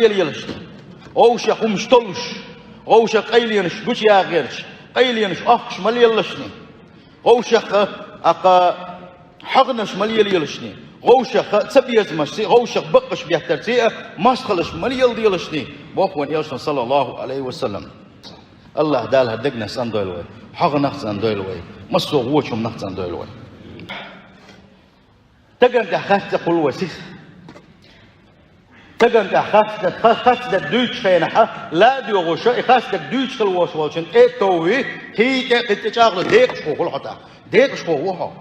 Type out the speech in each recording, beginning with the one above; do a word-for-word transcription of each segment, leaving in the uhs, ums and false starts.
лелаелашни, вовшех хӀумаш толлуш, вовшех къайленаш гучаяха гӀерташ, къайленаш оьхкуш ма лелалашни, вовшех, аккха, хьагӀнаш ма лелаелашни, вовшех цабезамашца, вовшех бакъаш беттарца а мостагӀалаш ма леладелашни, боху вайн Элчано, саллаллаху Ӏалайхи ва саллам. АллахӀ Дала хӀара дегнаш цӀандойла вай, хьагӀнах цӀандойла вай, массо а вочунах цӀандойла вай. Стагана тӀехь харц ца хул вай сиха. Стагана тӀехь харц, ха-, харц дерг дуьйцучу хенахь, ла а доьгӀуш, и харц дерг дуьйцуш хила волуш волчун тӀе а товвий, кхин тӀе, кхин тӀе чӀагӀло декъашхо хуьлу хьо тӀаккха. Декъашхо ву хьо.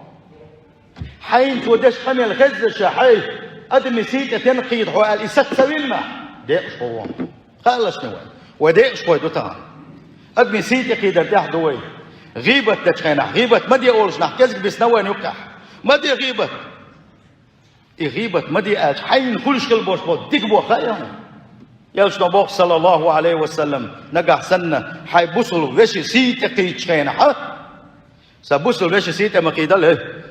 Хьайна цо деш къамел хезза ша, хьай, адамийн сий тӀе стенна кхийда хьо аьлла, и саца ца вина, декъашхо ву хьо. Хаалашна вай. Вай декъашхой ду тахана. Адамийн сий тӀе кхийдар тӀехь ду вай. ГӀийбат дечу хенахь, гӀийбат ма де олуш нах кӀезиг бисна вайна юккъехь. Ма де гӀийбат. И гӀийбат ма де аьлча, хьайна хуьлуш хила болуш болу дика боху хаьа хьуна. Элчано боху, саллаллаху Ӏалайхи ва саллам, нагахь санна хьайн бусулба вешин сий тӀе кхийдачу хенахь, сан бусулба вешин сий тӀе ма кхийдал,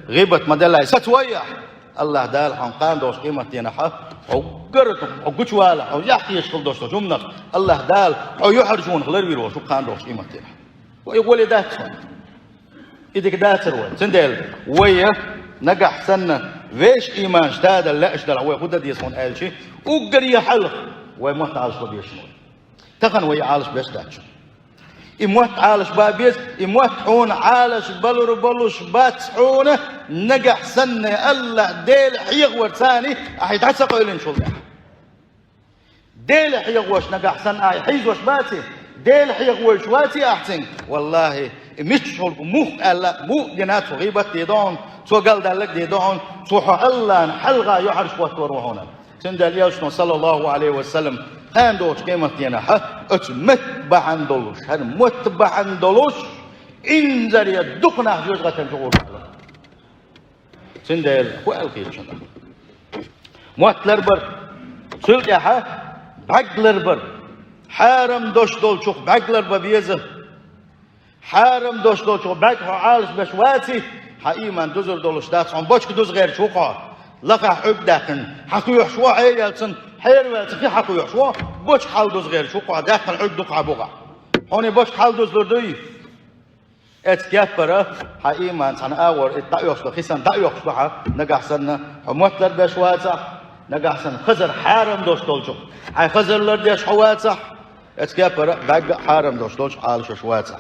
гӀийбат ма деллай, саца вай ахь. АллахӀ Дала хьуна кхана долчу къематдийнахь, хьо гара, хьо гучувала, хьо яхь хеташ хила долчу хӀуманах, АллахӀ Дала хьо юьхьарчу вонах ларвийр волуш ву кхана долчу къематдийнахь. Вай гӀоле дац хьуна. И дика дацара вай. Цундела вай нагахь санна вешан ийманаш тадала лаьаш далахь, вай хӀун дан деза хьуна аьлча, уггаре хьалха вай мотт Ӏалашбан безаш ма вай. Тахана вай Ӏалашбеш дац хьуна. И мотт Ӏалашбан беза, и мотт хьуна Ӏалашбалур болуш бац хьуна, нагахь санна АллахӀ Дела хьехавар царний ахьа дӀа ца къевлинчул тӀаьхьа. Дела хьехавеш нагахь санна ахьа хьийзош баций, Дела хьехавойтуш ваций ахьа цуьнга? ВаллахӀи, и миччахьа хьуна муха аьлла, муха дина цо гӀийбат дийр ду хьуна, цо галдаьлларг дийр ду хьуна, цо хьо АллахӀна хьалха юьхьӀаьржа хӀоттор ву хьуна. Цундела Элчано, саллаллаху Ӏалайхи ва саллам, кхана долчу къематдийнахь оцу мотт бахьана долуш, хӀара мотт бахьана долуш, инзаре дукха нах жоьжахатин чу гӀур бу. Цундела хӀун аьлла хеташ ду? Мотт ларбар, цул тӀаьхьа бӀаьрг ларбар, хьарам долуш долчух бӀаьрг ларбан беза. Хьарам долуш долчух бӀаьрг хьо Ӏалашбеш ваций, хьан ийман дузур долуш дац, хьуна бочка дуза гӀерташ ву-кх хьо. Лакхахь Ӏуьрг даьккхина хьан кхоьхьуш ву, хьераваьлла цунна, хьераваьлла цунна хи хьан кхоьхьуш ву, бочка хьалдуза гӀерташ ву-кх хьо, даьккхина Ӏуьрг ду-кх хьан бухахь. Хьуна и бочка хьалдузалур дуй? Оцу кепара хьан ийман цхьана агӀор и дӀаоьхуш ду, хи санна дӀаоьхуш ду хьан, нагахь санна хьо мотт ларбеш вацахь, нагахь санна хазар хьарам долуш долчух хьайн хазар лардеш хьо вацахь, оцу кепара бӀаьрг а хьарам долуш долчух Ӏалашвеш вацахь.